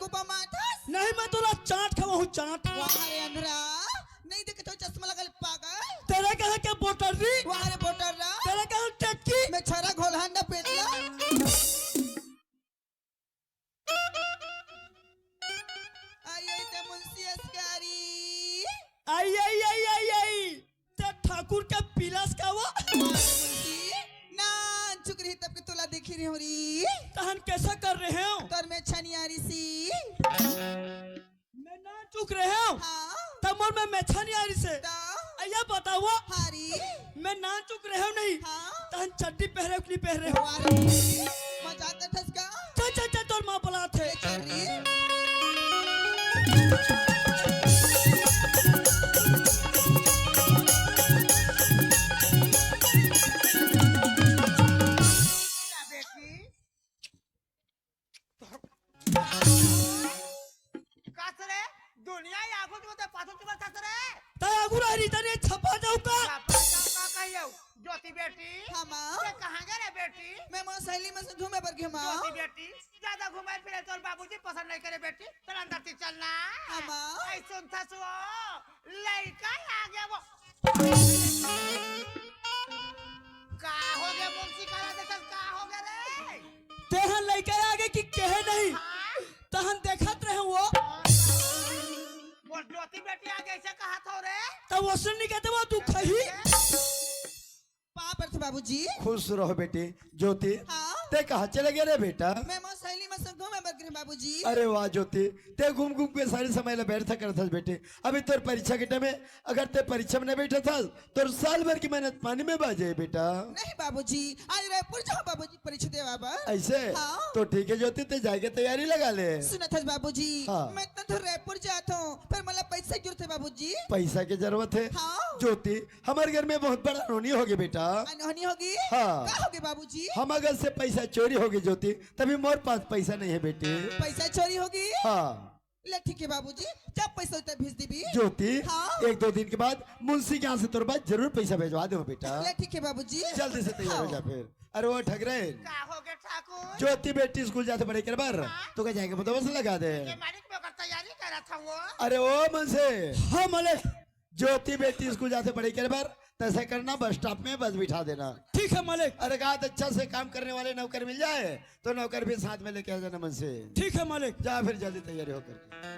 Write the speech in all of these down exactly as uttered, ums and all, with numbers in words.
कुपा माथस? नहीं, मैं तोला चांट खवाहूँ, चांट। वाह रे अंधरा, नहीं देखे तो चश्मा लगा ले पागल। तेरे कहाँ के बोटर री? वाह रे बोटर रा। तेरे कहाँ टेटकी? मैं छरा घोलहान ना पेटला। आई, आई, ते मुंशी अस्कारी। आई, आई, आई, आई, आई। ते ठाकुर के पिलास का वो? मुंशी, नानचुक रही तब के तोला देखी रही हो री। तहन कैसा कर रहे हो? तोर में छनियारी सी। मैं नानचुक रहे हो? हाँ। तब मोर में मेछा नहीं आ रही से। तो? अइया बताओ। हारी। मैं नानचुक रहे हो नहीं? हाँ। तहन चड्डी पहरे हो कि नहीं पहरे हो? वारी। मजाक करथस का? चल, चल, चल, तोर माँ बुलात हे। चल री। बेटी। कस रे, दुनिया आगू में ते पाछू चुका कस रे। तै आगू रह रही तने छपा जाऊ का? छपा जाऊ का कहियो? ज्योति बेटी। हाँ, माँ। ते कहाँ गए रे बेटी? मैं मोर सहेली मन से घूमे बर गे, माँ। ज्योति बेटी, ज्यादा घूमे फिरे तोर बाबूजी पसंद नहीं करे बेटी। चल अंदर से चलना। हाँ, माँ। ऐ सुन था सुओ, लइका आ गया वो। का हो गया मुंशी, करा दे चल, का हो गया रे? तेहन लइका आ गए कि कहे नहीं? हाँ? तहन देखत रहे वो। मोर ज्योति बेटी आ गई, ऐसे कहा थो रे? तब वो सुन नहीं कहते वो तू खही। पाँव परत हँव बाबूजी। खुश रहो बेटी। ज्योति, हाँ। ते कहाँ चले गए रे बेटा? मैं मोर सहेली मन संग घूमे बर गे रहेंव बाबूजी। अरे वाह ज्योति, ते घूम घूम के सारी समय ला व्यर्थ करत हस बेटी। अभी तोर परीक्षा के time हे, अगर ते परीक्षा में नहीं बैठत हस, तोर साल भर की मेहनत पानी में बह जाए बेटा। नहीं बाबूजी, आज रायपुर जाहूँ बाबूजी परीक्षा देवा बर। ऐसे? हाँ। तो ठीक है ज्योति, ते जाए के तैयारी लगा ले। सुनत हस बाबूजी, हाँ। मैं इतना दूर रायपुर जात हँव, पर मोला पैसा की जरूरत हे बाबूजी। पैसा की जरूरत हे? हाँ। ज्योति, हमर घर में बहुत बड़ा अनहोनी होगे बेटा। अनहोनी होगे? हाँ। का होगे बाबूजी? हमर घर से पैसा चोरी होगे ज्योति, तभी मोर पास पैसा नहीं हे बेटी। पैसा चोरी होगे? हाँ। ले ठीक हे बाबूजी, जब पैसा होही तब भेज देबे। ज्योति, हाँ। एक दो दिन के बाद मुंशी के यहाँ से तोर पास जरूर पैसा भेजवा देहूँ बेटा। ले ठीक हे बाबूजी। जल्दी से तैयार हो हाँ। जा फिर। अरे वो ठग रहे। का होगे ठाकुर? ज्योति बेटी स्कूल जाथे पढ़ई करे बर, हाँ। तो का जाके बंदोबस्त लगा दे। के मालिक मैं ओकर तैयारी करत हँव वो। अरे ओ मुंशी। हाँ मालिक। ज्योति बेटी स्कूल जाथे पढ़ई करे बर, तैसे करना बस स्टॉप में बस बिठा देना। ठीक है मालिक। अरे गात अच्छा से काम करने वाले नौकर मिल जाए तो नौकर भी साथ में लेके आ जाना मुंशी। ठीक है मालिक। जा फिर जल्दी तैयारी होकर।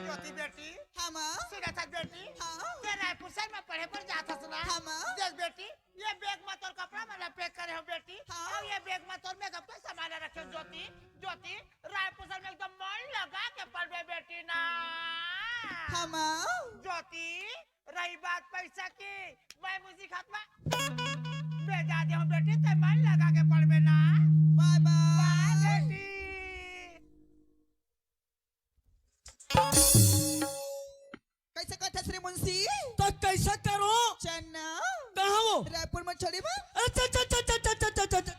ज्योति बेटी। हाँ माँ। सुनत हस बेटी। हाँ। ते रायपुर से मैं पढ़े बर जात हस ना? हाँ माँ। देख बेटी, ये बैग में तोर कपड़ा मन ला पैक करे हँव बेटी। हाँ। अउ ये बैग में तोर मेकअप के सामान ला रखे हँव ज्योति। ज्योति, रायपुर से मैं एकदम मन लगा के पढ़बे बेटी ना। हाँ माँ। ज्योति, रही बात पैसा की, मैं मुंशी के हाथ में भेजा दे हँव बेटी, ते मन लगा के पढ़बे ना। बाय बाय। बाय बेटी। कैसे करथस रे मुंशी? तो कैसा करो? चलना। कहाँ वो? रायपुर में छोड़ी बा। अच्छा, अच्छा, अच्छा।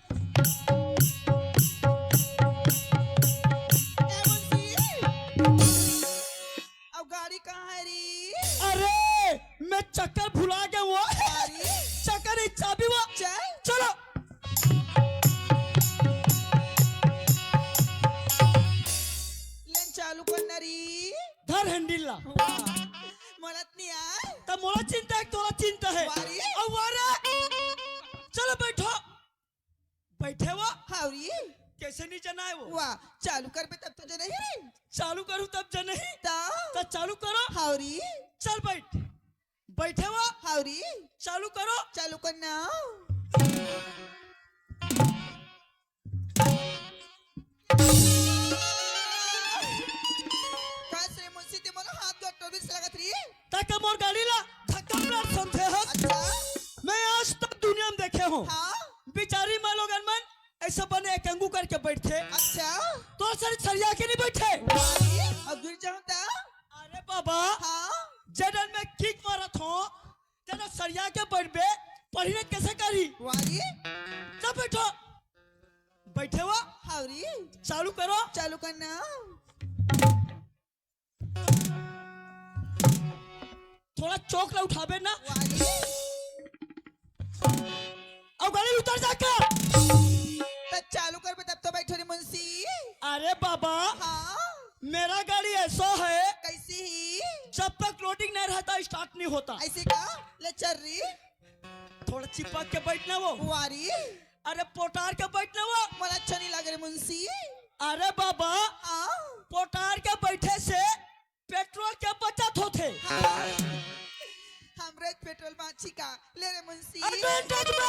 ए मुंशी। अब गाड़ी कहाँ हे रे? अरे, मैं चक्कर भुला गया वो। अरे। चक्कर ही चाबी वो। चल। चलो। लेन चालू कर ना रे। धर handle ला। वाह। मोला त नहीं आय। त मोला चिंता हे, तोला चिंता हे। वाह रे। अब वाह रे। चलो बैठो। बैठे वो? हाँ रे। कैसे नहीं जना हे वो? वाह, चालू करबे तब तो जनही रे। चालू करूँ तब जनही? त? त चालू करो। हाँ रे। चल बैठ। बैठे वो? हाँ रे। चालू करो। चालू करना। कस रे मुंशी ते मोला हाथ गोड़ टोरी से लगत रही। ताका मोर गाड़ी ला धक्का मार समझे हस। अच्छा। मैं आज तक दुनिया में देखे हँव। हाँ। बिचारी माँ लोगन मन ऐसा बने एकंगू करके बैठथे। अच्छा। तोर सरी सरिया के नहीं बैठे। भाई, अब गिर जाऊं ता? अरे बाबा। हाँ। जदन मैं kick मारत हँव, तेला सरिया के बैठबे, पढ़ी ने कैसे करी? वारी। चल बैठो। बैठे वो? हावरी। चालू करो। चालू करना। थोड़ा चौक ला उठाबे ना। वाली। अब गाड़ी उतर जाकर। त चालू करबे तब तो बैठो रे मुंशी। अरे बाबा। हाँ। मेरा गाड़ी ऐसा है, कैसी ही? जब तक लोडिंग नहीं रहता, स्टार्ट नहीं होता। ऐसे का? ले चल रही। थोड़ा चिपक के बैठना वो। वारी। अरे पोटार के बैठना वो। मोला अच्छा नहीं लगे रे मुंशी। अरे बाबा, हाँ। पोटार के बैठे से पेट्रोल के बचत होथे। हाँ। हमरे पेट्रोल बाची का। ले रे मुंशी। अरे don't touch me।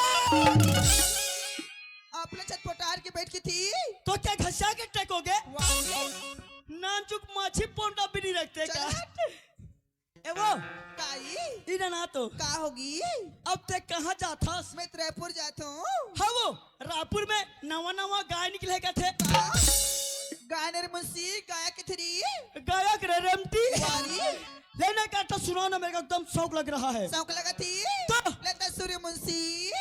अपने छत पोटार के बैठ के थी। तो क्या घसिया के टेकोगे? वाह। नानचुक माछी पोंडा भी नहीं रखते चल का? हट। ए वो, काई? इधर ना तो। का होगी? अब ते कहाँ जाथस? मैं तो रायपुर जात हूँ। हाँ वो, रायपुर में नवा नवा गाय निकले का थे। का? गाय ने रे मुंशी, गाय किथे री? गायक रे रेमटी। वारी। लेना का तो सुनाओ ना, मेरे को एकदम शौक लग रहा है। शौक लगा थी? तो? ले तो सुन रे मुंशी।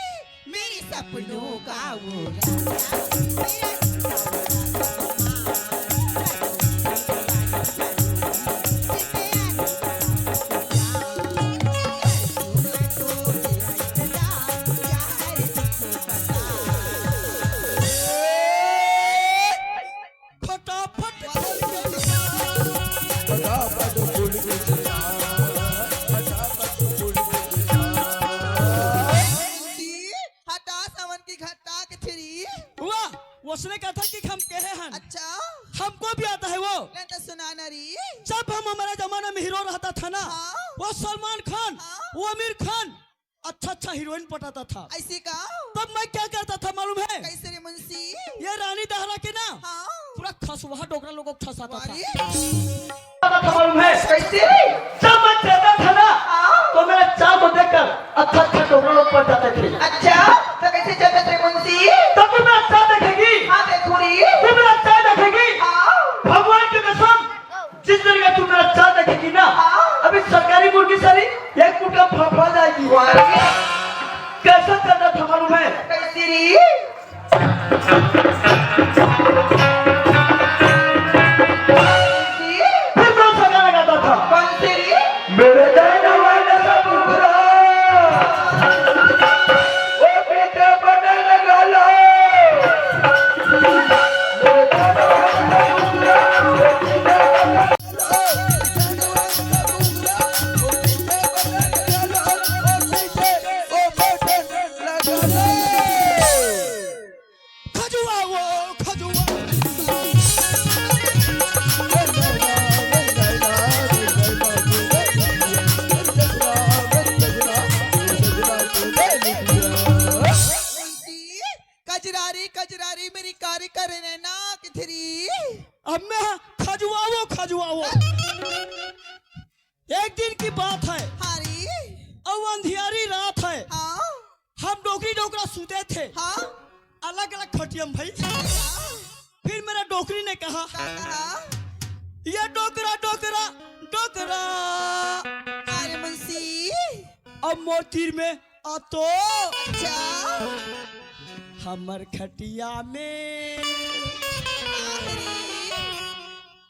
मेरे सपनों का वो राजा, मेरा फटाफट फटाफट फूल के सितार, फटाफट फूल के सितार। जी, हटा सावन की घटा के थ्री। वाह, उसने कहा था कि हम कहे हैं। अच्छा। हमको भी आता है वो। ले तो सुना ना री। जब हम, हमारा जमाना में हीरो रहता था ना, हाँ। वो सलमान खान, हाँ। वो आमिर खान, अच्छा अच्छा हीरोइन पटाता था। ऐसी का? तब मैं क्या करता था मालूम है? कैसे रे मुंशी? ये रानी दहरा के ना, हाँ। पूरा खसुआ डोकरा लोगों को खसाता था। अरे। पटाता था मालूम है? कैसे? जब मैं चलता था ना, हाँ। तो मेरे चाल को देखकर अच्छा अच्छा डोकरा लोग पट जाते थे। अच्छा, तो कैसे चलते थे मुंशी? तब तो मेरा चाल देखेगी। हाँ, देखो रे। तू मेरा चाल देखेगी। हाँ। भगवान की कसम, जिस दिन का तू मेरा चाल देखेगी ना, हाँ। अभी सरकारी मुर्गी सारी एक मुट्ठा फड़फड़ा जाएगी। वाह रे। कैसा चल रहा था मालूम है? कैसी री? फिर कौन सा गाना गाता था? कौन सी री? मेरे जाने वाले सब बुरा, वो पीछे पड़ने लगा लो। खजुआओ, खजुआओ। कजरारी, कजरारी मेरी कारी करे ने ना किथरी। अब मैं खजुआओ, खजुआओ। एक दिन की बात है। हाँ री। अउ अंधियारी रात है। हाँ। हम डोकरी डोकरा सूते थे। हाँ। अलग अलग खटिया में भाई। हाँ। फिर मेरा डोकरी ने कहा, का कहा? ये डोकरा, डोकरा, डोकरा। अरे मुंशी। अब मोर तीर में आ तो। अच्छा। हमर खटिया में। अरे।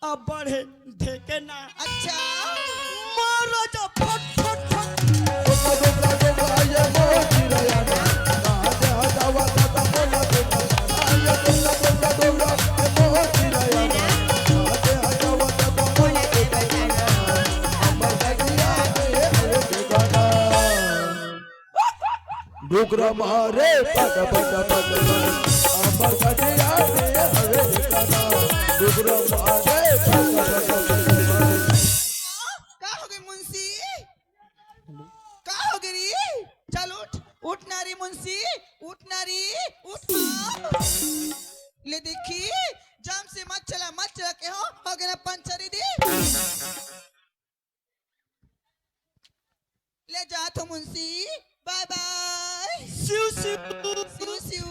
अब बढ़े ढेके ना। अच्छा। मारा जा फट, फट, फट। डोकरा मारे पट पट पट पट, हमर कटिया में हवे ठिकाना। डोकरा मारे पट पट पट पट। का हो गई मुंशी? का हो गई री? चल उठ, उठ ना री मुंशी, उठ ना री, उठ ना। ले देखी, जाम से मत चला, मत चला के हो, हो गया ना पंचर री दी। ले जात हो मुंशी, बाय बाय। सिउ सिउ। सिउ सिउ।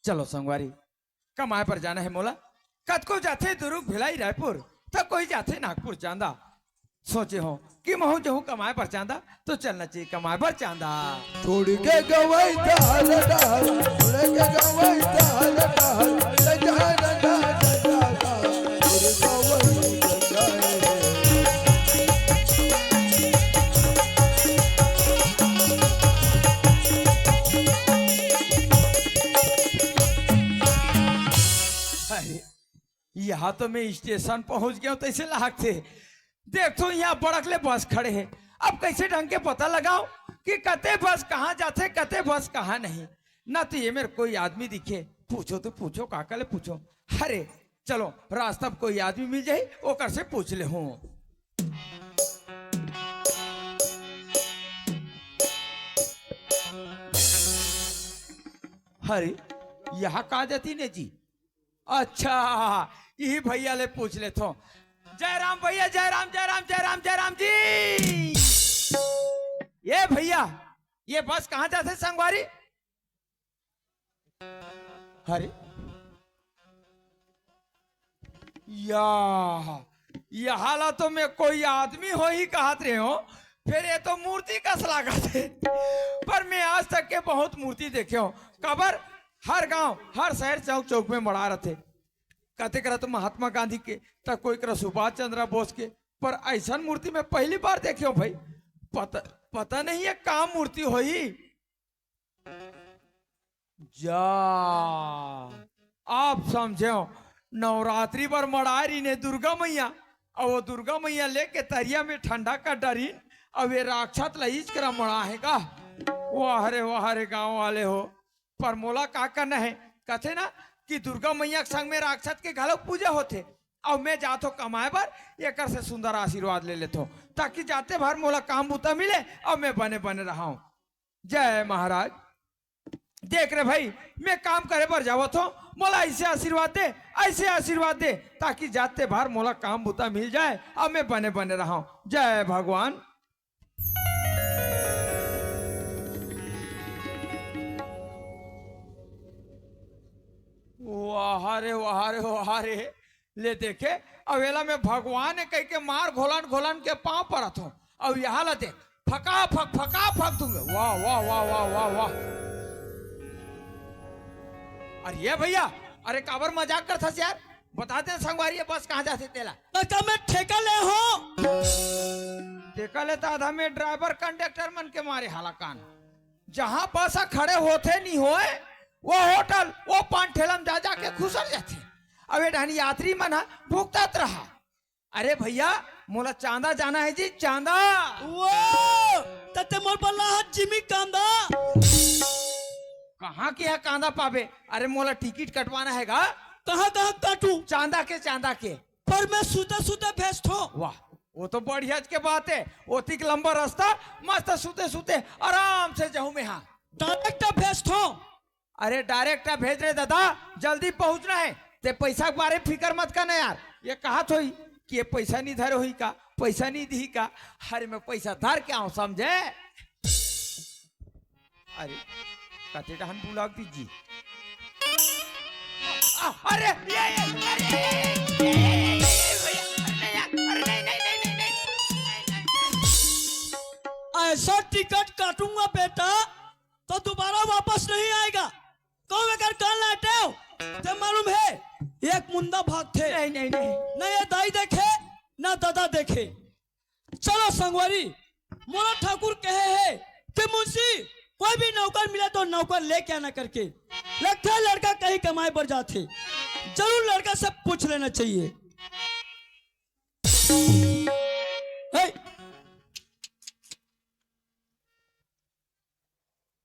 चलो संगवारी, कमाए बर जाना हे मोला। कतको जाथे दुरुग भिलाई रायपुर, त कोई जाथे नागपुर चांदा। सोचे हों कि महूं जहूं कमाए बर चांदा, तो चलना चाहिए कमाए बर चांदा। छोड़ के गवई तहर डहर, छोड़ के गवई तहर डहर, ले जा रंडा डंडा ला, छोड़ गवई डंडा रे। अरे, यहाँ तो मैं स्टेशन पहुंच गया हूँ, तैसे लागथे। देख तो यहाँ बड़क ले बस खड़े हे, अब कैसे ढंग के पता लगाओ कि कते बस कहाँ जाथे, कते बस कहाँ नहीं। ना तो ये मेर कोई आदमी दिखे, पूछो तो पूछो, काकर ले पूछो। अरे चलो, रास्ता में कोई आदमी मिल जाही, ओकर से पूछ लेहूँ। अरे, यहाँ का जाती ने जी? अच्छा, इही भैया ले पूछ लेथों। जय राम भैया, जय राम, जय राम, जय राम, जय राम जी। ये भैया, ये बस कहाँ जाथे संगवारी? अरे, या, यहाँ ला तो मैं कोई आदमी होही कहत रहे हों, फेर ये तो मूर्ति कस लागत हे। पर मैं आज तक के बहुत मूर्ति देखे हों, काबर हर गांव, हर शहर चौक चौक में मड़ा रथे। कते करा तो महात्मा गांधी के, त कोई करा सुभाष चंद्र बोस के, पर ऐसन मूर्ति मैं पहली बार देखे हों भाई। पता, पता नहीं ये का मूर्ति होही। जा, आप समझेव, नवरात्रि बर मड़ाए रहिन हे दुर्गा मैया, अउ वो दुर्गा मैया लेके तरिया में ठंडा कर डरिन, अउ ये राक्षस ला इच करा मड़ाए हे का। वाह रे वाह रे गांव वाले हो, पर मोला का करना हे? कथे ना कि दुर्गा मैया के संग में राक्षस के घलो पूजा होथे, अउ मैं जात हों कमाए बर, एकर से सुंदर आशीर्वाद ले लेथों, ताकि जाते भर मोला काम बूता मिले अउ मैं बने बने रहूं। जय महाराज। देख रे भाई, मैं काम करे बर जावत हों, मोला ऐसे आशीर्वाद दे, ऐसे आशीर्वाद दे, ताकि जाते भर मोला काम बूता मिल जाए, अब मैं बने बने रहूं। जय भगवान। वाह रे, वाह रे, वाह रे। ले देखे, अब एला मैं भगवान हे कहिके मार घोलन घोलन के पांव परत हों। अब यहाँ ला देख, फका फक, फका फक दूंगा। वाह, वाह, वाह, वाह, वाह, वाह। अरे ये भैया, अरे काबर मजाक करथस यार? बता दे संगवारी, ये बस कहाँ जाथे तेला। त का मैं ठेका ले हों? ठेका ले त आधा में ड्राइवर कंडक्टर मन के मारे हाला कान। जहाँ बस खड़े होथे नहीं होए, वो होटल, वो पान ठेला में जा जा के खुसर जाथे। अब ये डहन यात्री मन ह भुगतत रहा। अरे भैया, मोला चांदा जाना हे जी, चांदा। वो, तते मोर बर लाहत जिमी कांदा। कहाँ के हे कांदा पाबे? अरे मोला टिकट कटवाना हे गा। कहाँ, कहाँ काटूं? चांदा के, चांदा के। पर मैं सुते सुते भेजथों। वाह, वो तो बढ़िया के बात हे। ओतिक लंबा रास्ता, मस्त सुते सुते आराम से जाहूं मैं। हाँ, डायरेक्ट भेजथों। अरे डायरेक्ट भेज रे दादा, जल्दी पहुंचना हे। ते पैसा के बारे में फिकर मत करना यार। ये कहत होही कि ये पैसा नहीं धरे होही का, पैसा नहीं दिही का। अरे मैं पैसा धर के आऊं, समझे? अरे कते डहन बुला दीजिए। आ, अरे ये, ये, अरे ये, ये, ये, ये, ये, ये, भैया, अरे यार, अरे नहीं, नहीं, नहीं, नहीं, नहीं, नहीं, नहीं। ऐसा टिकट काटूंगा बेटा, तो दोबारा वापस नहीं आएगा। कहूं अगर कान लाटेव, ते मालूम हे, एक मुंदा भागथे। नहीं, नहीं, नहीं। न ये दाई देखे, न दादा देखे। चलो संगवारी, मोला ठाकुर कहे हे कि मुंशी, कोई भी नौकर मिले तो नौकर लेके आना करके। लगथे लड़का कहीं कमाए बर जाथे, जरूर लड़का से पूछ लेना चाहिए। हे,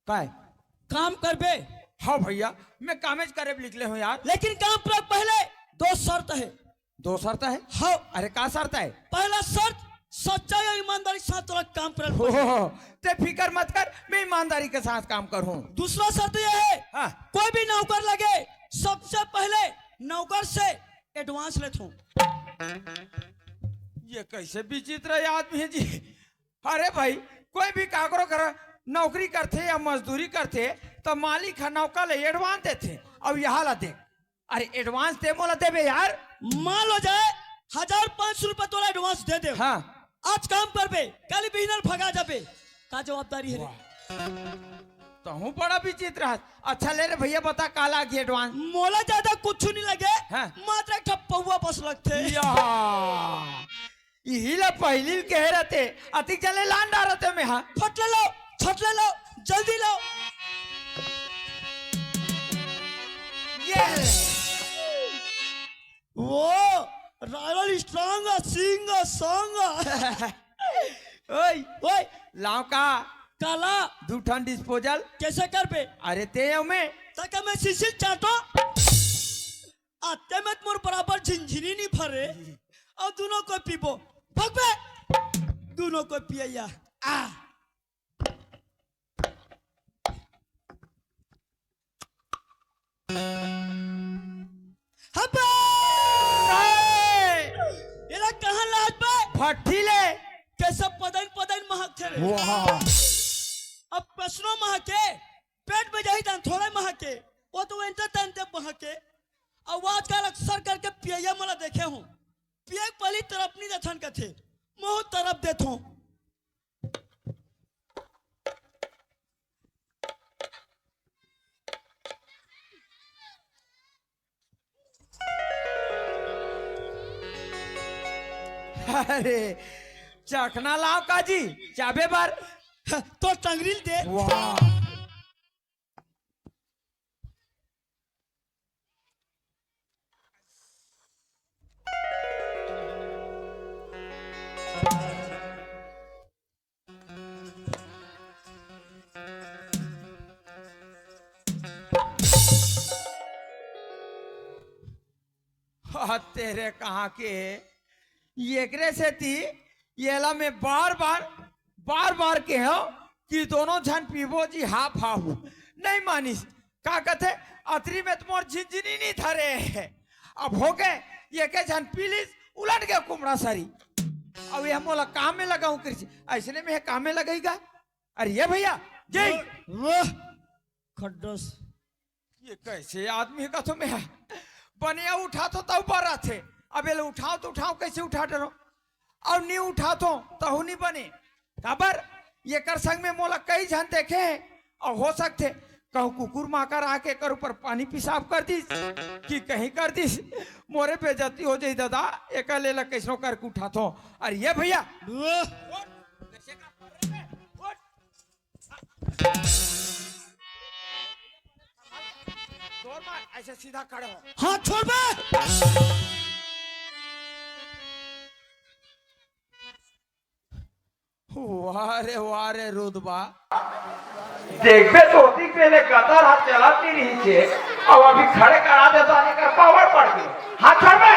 काय? काम करबे? हाँ भैया, मैं कामेज करे बर निकले हों यार। लेकिन काम पर पहले दो शर्त हे। दो शर्त हे? हाँ। अरे का शर्त हे? पहला शर्त, सच्चाई और ईमानदारी के साथ तोला काम करे बर पड़ही। ते फिकर मत कर, मैं ईमानदारी के साथ काम करहूँ। दूसरा शर्त ये हे, हाँ। कोई भी नौकर लगे, सबसे पहले नौकर से एडवांस लेथों। ये कैसे विचित्र आदमी हे जी? अरे भाई, कोई भी काकरो करा नौकरी करथे या मजदूरी करथे, त मालिक ह नौकर ले advance देथे, अउ यहाँ ला देख। अरे advance ते मोला देबे यार। मान लो जाए, हजार पाँच सौ रुपया तोला advance दे दे। हाँ। आज काम करबे, काली बिहनर भगा जाबे, का जवाबदारी हे रे? वाह। तहूँ बड़ा विचित्र हस। अच्छा ले रे भैया, बता का लागी advance? मोला ज्यादा कुछ नहीं लगे, हाँ। मात्र एक ठा पौवा बस लगथे। या। इही ला पहिली ल कहे रहते, अतिक जने लान डारते में हा। फट ले लो, फट ले लो, जल्दी लो। ये। वो रायल स्ट्रॉन्ग सिंग सॉन्ग। ओए, ओए। लाव का? काला। दू ठन disposal। कैसे करबे? अरे ते अउ में। तक मैं सीसी चाटो। आते में मोर बराबर झिनझिनी नहीं भरे। अउ दोनों को पीबो। भगबे। दोनों को पिया। आ। हबे! ए! एला कहाँ लात बे? फट्ठी ले। कैसे पदन पदन महक थे रे? वाह। अब पसनो महके, पेट में जाही तन थोड़े महके। वो तो एंते तंते महके। अब आजकल अक्सर करके पियैया मोला देखे हूँ। पिए के पहली तरफ नहीं देथन कथे। महूँ तरफ देथों। अरे, चखना लाव काजी, चाबे बर। तो टंगरी ल दे। वाह। हाँ, तेरे कहाँ के? एकरे सेती एला मैं बार-बार, बार-बार केहेंव कि दोनों झन पीबो जी, हाफ हाफ। नहीं मानिस। का कथे, अतरी में तो मोर झिनझिनी नहीं धरे। अब हो गए, एके झन पी लिस, उलट गए कुमड़ा सरी। अब ये मोला काम में लगाऊं कृषि, ऐसने में काम में लगेगा। अरे ये भैया, जय। वाह, खड्डस। ये कैसे आदमी का तो मैं बनिया उठाथों तब बर आथे। अब ये उठाओ तो उठाओ, कैसे उठा डरो? अउ नी उठाथों तहु नी बने। काबर? एकर संग में मोला कई झन देखे हे, अउ हो सकथे कहूँ कुकुर माकर आके एकर ऊपर पानी पेशाब कर दिस कि कहीं कर दिस। मोरे बेइज्जती हो जाही दादा, एकर ले ला कैसनो करके उठाथों। अरे ये भैया, वाह। जोर मार, ऐसे सीधा खड़े हो। हाथ छोड़ बे। वाह रे, वाह रे रुदबा। देखबे तो ओती पहले गतर हाथ चलात नहीं रही थे, अब अभी खड़े करा दे तो आने कर पावर पड़ गए। हाथ छोड़ बे।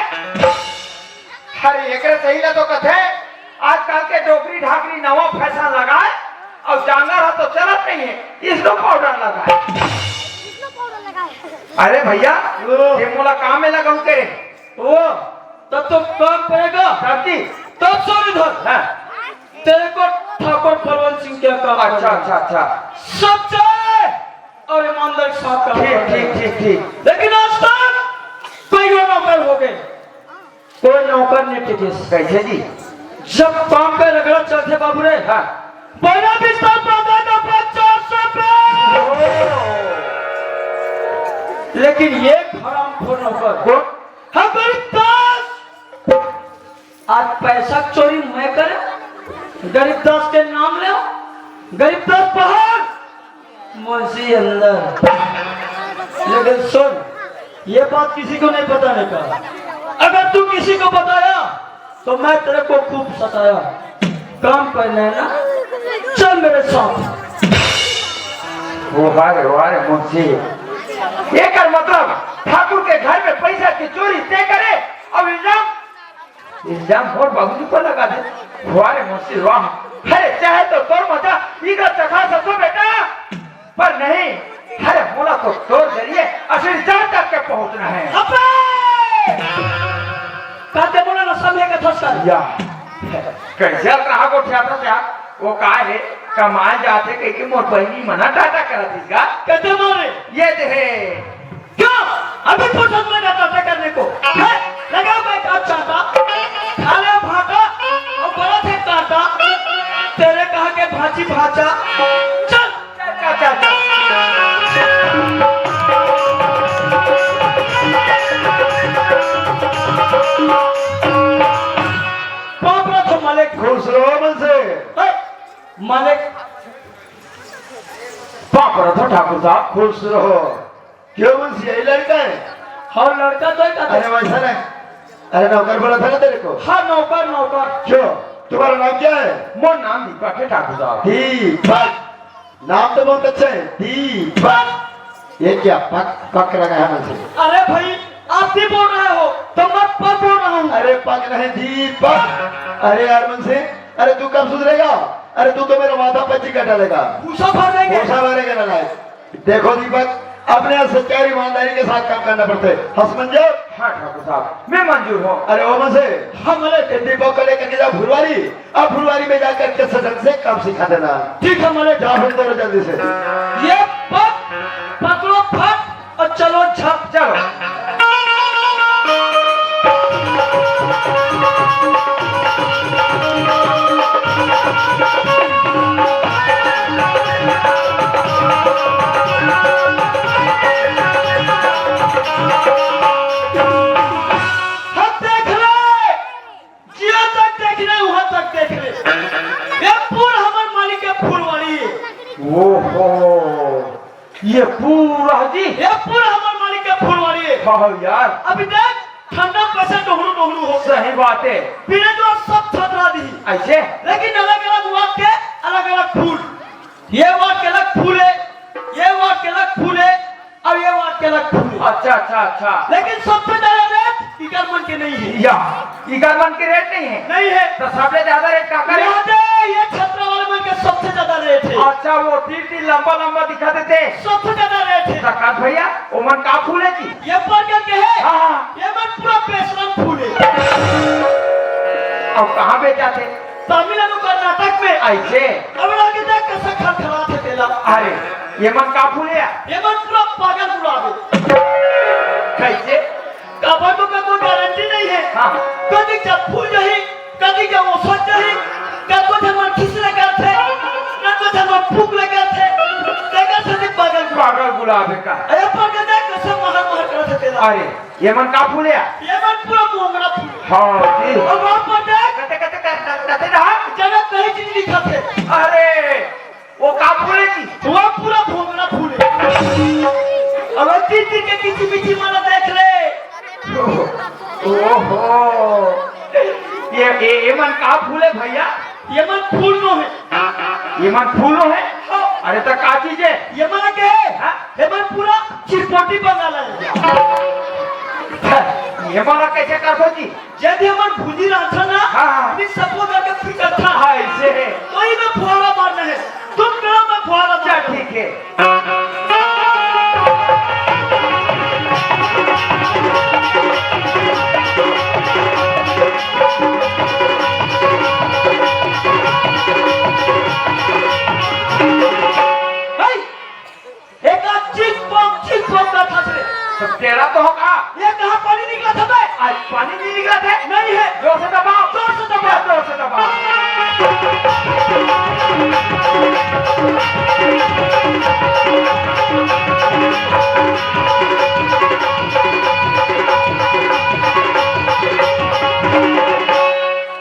अरे एकरे सही ला तो कथे, आजकल के डोकरी ढाकरी नवा फैशन लगाए अउ जांगर ह तो चलत नहीं है, स्नो पाउडर लगाए। स्नो पाउडर लगाए। अरे भैया, ओ। ये मोला काम में लगाऊं के? ओ, तब तो काम पड़ेगा। साथी। तब सुन इधर। हाँ। तेरे को ठाकुर फलवंत सिंह क्या काम अच्छा, पड़ेगा? अच्छा, अच्छा। सच्चे और ईमानदार के साथ काम ठीक, करना ठीक, है। ठीक, ठीक। लेकिन आज तक कई नौकर हो गए, कोई नौकर नहीं टिकिस। कैसे जी? जब काम पे रगड़ा चलथे बाबू रे, हाँ। पहला बिस्तर पर आता था चार सौ पे। लेकिन ये हरामखोर नौकर, कौन? हाँ, गरीब दास। आज पैसा चोरी मैं करे, गरीब दास के नाम ले, गरीब दास बाहर, मुंशी अंदर। लेकिन सुन, ये बात किसी को नहीं बताने का। अगर तू किसी को बताया, तो मैं तेरे को खूब सताया। काम करना है ना, चल मेरे साथ। वाह रे, वाह रे मुंशी, एकर मतलब ठाकुर के घर में पैसा की चोरी ते करे, अब इल्जाम इल्जाम मोर बाबूजी पर लगा दे। वाह रे मुंशी वाह। अरे चाहे तो तोर मजा इधर चखा सको बेटा, पर नहीं, अरे मोला तो तोर जरिए आखिर जान तक के पहुंचना है। अबे! काते मोला नशा में कथा सर। या, कैसे रहा को क्या था क्या? वो का हे, कमाए जाथे कहिके मोर बहिनी मना टाटा करत हिस गा। कते मारे? ये दे हे। क्यों? अभी फुर्सत में था टाटा करने को। हैं? लगा मैं का चाहता? खा ले भाटा और बड़ा थे काटा। तेरे कहा के भांची भांचा। चल। चल, चल, चल, चल। पाँव परत हँव मालिक। खुश रहो मन से। हे, मालिक। पाँव परत हँव ठाकुर साहब। खुश रहो। क्यों मुंशी, यही लड़का है? हाँ, लड़का तो है, अरे वैसा नहीं। अरे नौकर बोला था ना तेरे को। हाँ, नौकर, नौकर। क्यों? तुम्हारा नाम क्या है? मोर नाम दीपक है ठाकुर साहब। दीपक। नाम तो बहुत अच्छा है, दीपक। ये क्या पक, पक लगा है मुझे? अरे भाई, आप भी बोल रहे हो, तो मैं पक बोल रहा हूँ। अरे पक नहीं, दीपक। अरे यार मुंशी, अरे तू कब सुधरेगा? अरे तू तो मेरा माथा पच्ची कटा लेगा। भूसा भर देंगे। भूसा भरेगा ना, नहीं। देखो दीपक, अपने यहाँ सच्चाई और ईमानदारी के साथ काम करना पड़ता है। हंस मंजूर? हाँ ठाकुर साहब, मैं मंजूर हूँ। अरे ओ मुंशी, हाँ मालिक। इन दीपक को लेकर के जाओ फुलवारी, अब फुलवारी में जाकर के सजन से काम सिखा देना। ठीक है मालिक। जाओ फिर दोनों जल्दी से। ये पक, पकड़ो फट और चलो झप। चलो। हम देख ले, जिया तक देख ले, वहां तक देख ले। ये पूरा हमर मालिक के फुलवारी है। ओहो, ये पूरा जी? ये पूरा हमर मालिक के फुलवारी है। हाँ यार। अभी देख, ठंडा कैसे डोहलू डोहलू हो। सही बात है। पीने जो सब छतरा दी। ऐसे? लेकिन अलग-अलग वार्ड के अलग-अलग फूल। ये वार्ड के अलग फूल है, ये वार्ड के अलग फूल है, और ये वार्ड के अलग फूल है। अच्छा, अच्छा, अच्छा। लेकिन सबसे ज्यादा रेट इकर मन के नहीं है। या, इकर मन के रेट नहीं है? नहीं है। तो सबसे ज्यादा रेट काकर है? याद है, ये छतरा वाले मन के सबसे ज्यादा रेट है। अच्छा, वो तीर तीर लंबा लंबा दिखा देते। सबसे ज्यादा रेट है। जकात भैया, ओमन का फूल है जी? ये प्रकार के है। हाँ, हाँ। ये मन पूरा बेशरम फूल है। अब कहाँ बेचाथे? तमिलनाडु, कर्नाटक में। ऐसे? अब आगे देख कैसे खलखलाथे तेला। अरे, ये मन का फूल है? ये मन पूरा पागल गुलाब है। कैसे? काबर तो का कोई गारंटी नहीं है। हाँ। कदी जब फूल जाही, कदी जब ओसर जाही, कतको झन मन खिस लगा थे, कतको झन मन फूक लगा थे, तेकर सेती पागल गुलाब। पागल गुलाब है का? अरे पागल देख कैसे महर महर करत हे तेला। अरे, ये मन का फूल है? ये मन पूरा मोंगरा फूल। हाँ जी। अब वहाँ पर देख। कते, कते, कते, कते रहा? जगह कहीं चीज दिखत है। अरे, वो का फूल है जी? वो पूरा भोंगरा फूल है। अब तीन दिन के किसी बिची माला देख ले। ओहो, ये, ये, ये मन का फूल है भैया? ये मन फूल नो है। ये मन फूल नो है? हाँ। अरे तो का चीज है? ये मन के है? हाँ? ये मन पूरा चिरपोटी बंगाला है। ये मन कैसे कर दो जी? यदि हमन भुजी रहथन ना, हाँ, हाँ। अपनी सबो करके फिर करथन। हाँ, ऐसे है। तो ही में फुहारा मारना है। तुम करो, मैं फुहारा मारता हूँ। ठीक है। भाई, एका चिक पक, चिक पक करत हस रे। तो टेढ़ा तो हो का? ये कहाँ पानी निकलत हे बे? आज पानी नहीं निकलत हे? नहीं है। जोर से दबाओ। जोर से दबाओ। जोर से दबाओ।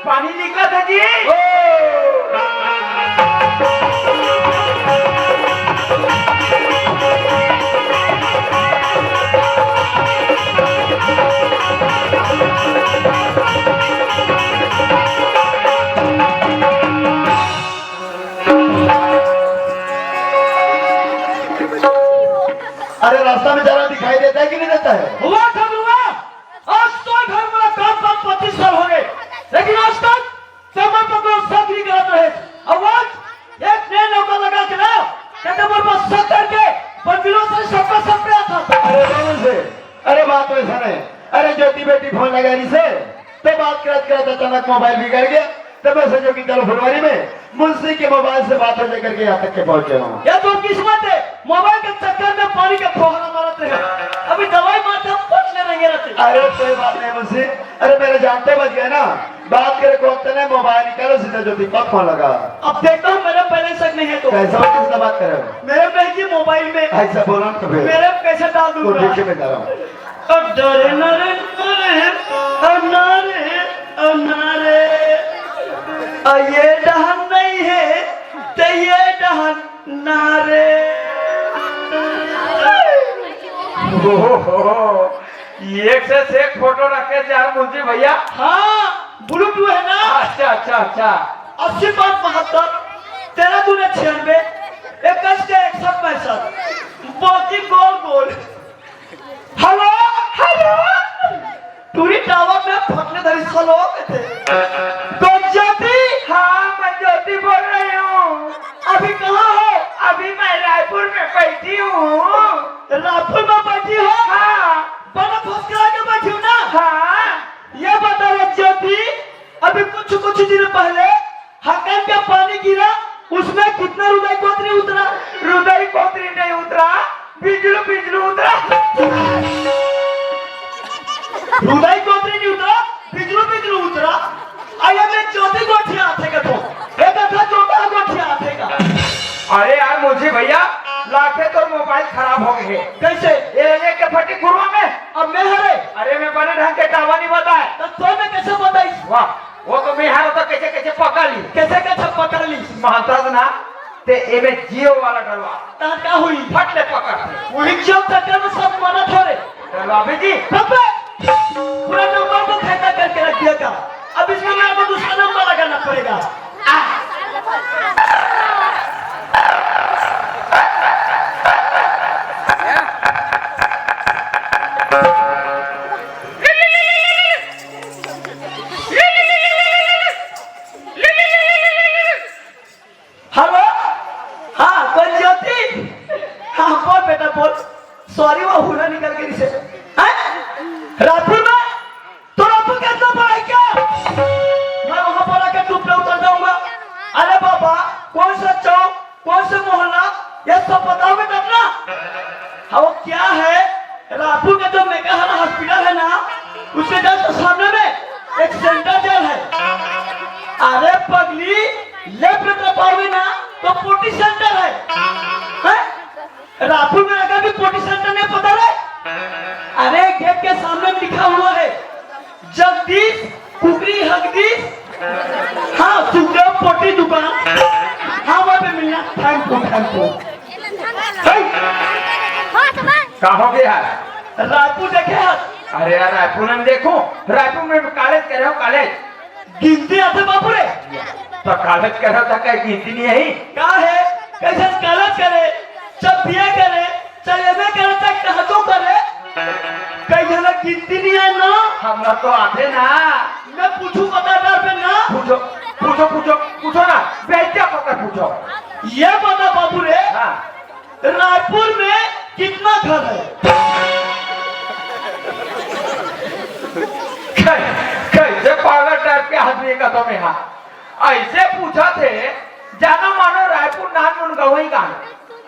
पानी निकलत हे जी। ओ। अरे, रास्ता में जा रहा दिखाई देता है कि नहीं देता है? हुआ था, हुआ। आज तो घर वाला काम पाँच पच्चीस साल हो गए, लेकिन आज तक समय पर कोई शक नहीं करत रहे। अब आज एक नया नौका लगा के ना, कहते मोर पास शक करके, पर बिलो से सबका सब पे आता। अरे, नहीं से। अरे, बात वैसा नहीं। अरे, ज्योति बेटी फोन लगा रही से, तो बात करत करत अचानक मोबाइल बिगड़ गया, तो मैसेज की चलो फुलवारी में, मुंशी के मोबाइल से बात हो जाकर के यहाँ तक के पहुँचे हूँ। ये तो किस्मत है, मोबाइल के चक्कर में पानी का फुहारा मारत रहे। अभी दवाई मारते हम पट ले रहेंगे रहते। अरे कोई बात नहीं मुंशी, अरे मेरे जानते बच गए ना, बात करे को वक्त नहीं, मोबाइल निकालो सीधा ज्योति पर फोन लगा। अब देखता हूँ मेरा बैलेंस तक नहीं है तो। कैसा हो, किसका बात करे हो? मेरे में है जी मोबाइल में। ऐसा बोलो ना तो फिर। मेरे में कैसे डाल तो दूंगा? ठीक है, मैं जा रहा हूँ। ओ डरे ना रे, ना रे, ओ ना रे, ओ ना रे। आ ये डहन नहीं है, ते ये डहन ना रे। ओहो, एक से एक फोटो रखे यार मुंशी भैया। हाँ, ब्लूटूथ है ना? अच्छा, अच्छा, अच्छा। अस्सी पाँच बहत्तर, तेरह दूने छियानवे, इक्कीस के इकसठ पैंसठ, बाकी गोल गोल। Hello, hello. टूरी टावर में फटले धरी सलो कहते। कौन ज्योति? हाँ, मैं ज्योति बोल रही हूँ। अभी कहाँ हो? अभी मैं रायपुर में बैठी हूँ। रायपुर में बैठी हो? हाँ। बड़ा फुसकरा के बैठी हो ना? हाँ। ये बता रे ज्योति, अभी कुछ कुछ दिन पहले हकन पे पानी गिरा, उसमें कितना रुदाई कोतरी उतरा? रुदाई कोतरी नहीं उतरा, बिजलू बिजलू उतरा। रुदाई कोतरी नहीं उतरा, बिजलू बिजलू उतरा। अरे मैं ज्योति गोठिया आथे का तो, एक था ज्योति गोठिया आथे का। अरे यार मुंशी भैया, लाखे तोर मोबाइल खराब हो गए। कैसे? ये लेके फटी गुरुआ में। अब मैं हरे। अरे मैं बने ढंग के टावर नहीं बताए। तो तोय में कैसे बताई? वाह, वो तो मैं हारो तो कैसे कैसे पकड़ ली। कैसे कैसे पकड़ ली? महंता ना, ते एमे जियो वाला डलवा। तहां का हुई? फट ले पकड़। वही जियो चक्कर में सब मना थोड़े। डलवा भी जी। अबे, पूरा नंबर को खाता करके रख दिया था। अब इसमें मेरे को दूसरा नंबर लगाना पड़ेगा। हेलो, हाँ, कौन ज्योति? हाँ, बोल बेटा, बोल। सॉरी, वो हुरा निकल गई से। हैं? रायपुर में? तो रायपुर का इतना बड़ा है क्या? मैं वहां पर आकर टूट पे उतर जाऊंगा। अरे बाबा, कौन सा चौक, कौन से मोहल्ला, ये सब बताओगे तब ना। हाँ, वो क्या है, रायपुर का जो मेकाहारा हॉस्पिटल है ना, उसके जस्ट सामने में एक सेंट्रल जेल है। अरे पगली, लेफ्ट में पाओगे ना, तो पोटी सेंटर है। हैं? रायपुर में अगर भी पोटी सेंटर नहीं पता है? अरे गेट के सामने लिखा हुआ है, जगदीश कुकरी हगदीश, हाँ, सुखदेव पोटी दुकान, हाँ, वहाँ पे मिलना। Thank you, thank you. का हो गया? रायपुर देखे हैं? अरे यार, रायपुर में देखो, रायपुर में कॉलेज करे हो, कॉलेज। गिनती आथे बाबू रे। तो कॉलेज करे हो तो कहीं गिनती नहीं है? का है? कैसे कॉलेज करे, जब बीए करे, चल एमे करे, चल कहतो करे, कई झलक गिनती नहीं है ना? हमरा तो आथे ना। मैं पूछू पता डर पे ना। पूछो, पूछो, पूछो, पूछो ना, बेइज्जत होकर पूछो। ये बता बाबू रे, हाँ। रायपुर में कितना घर है? कै-, कैसे पागल टाइप के आदमी का तो मैं, हाँ। ऐसे पूछा थे, जानो मानो रायपुर नान मुन गवई का।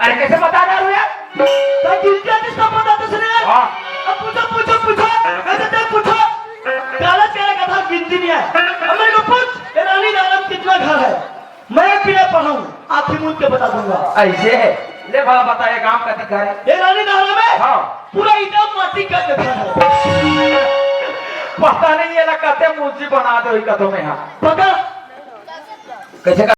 अरे कैसे बता रहा हूँ यार? तो गिनती आती सब बता दो सुने यार। हाँ। अब पूछो, पूछो, पूछो। कैसे तक पूछो? काला तेरा कथा गिनती नहीं है। अब मेरे को पूछ, ये रानी दानव कितना घर है? मैं पीने पढ़ाऊँ, आँखें मूंद के बता दूंगा। ऐसे है? ले भला बता, ये गांव का अधिकारी। ये रानी दानव में हाँ। पूरा ईटा माटी का घर है। पता नहीं ये ना कहते मुंशी बना दो ही कथों में हाँ। पकड़। कैसे का?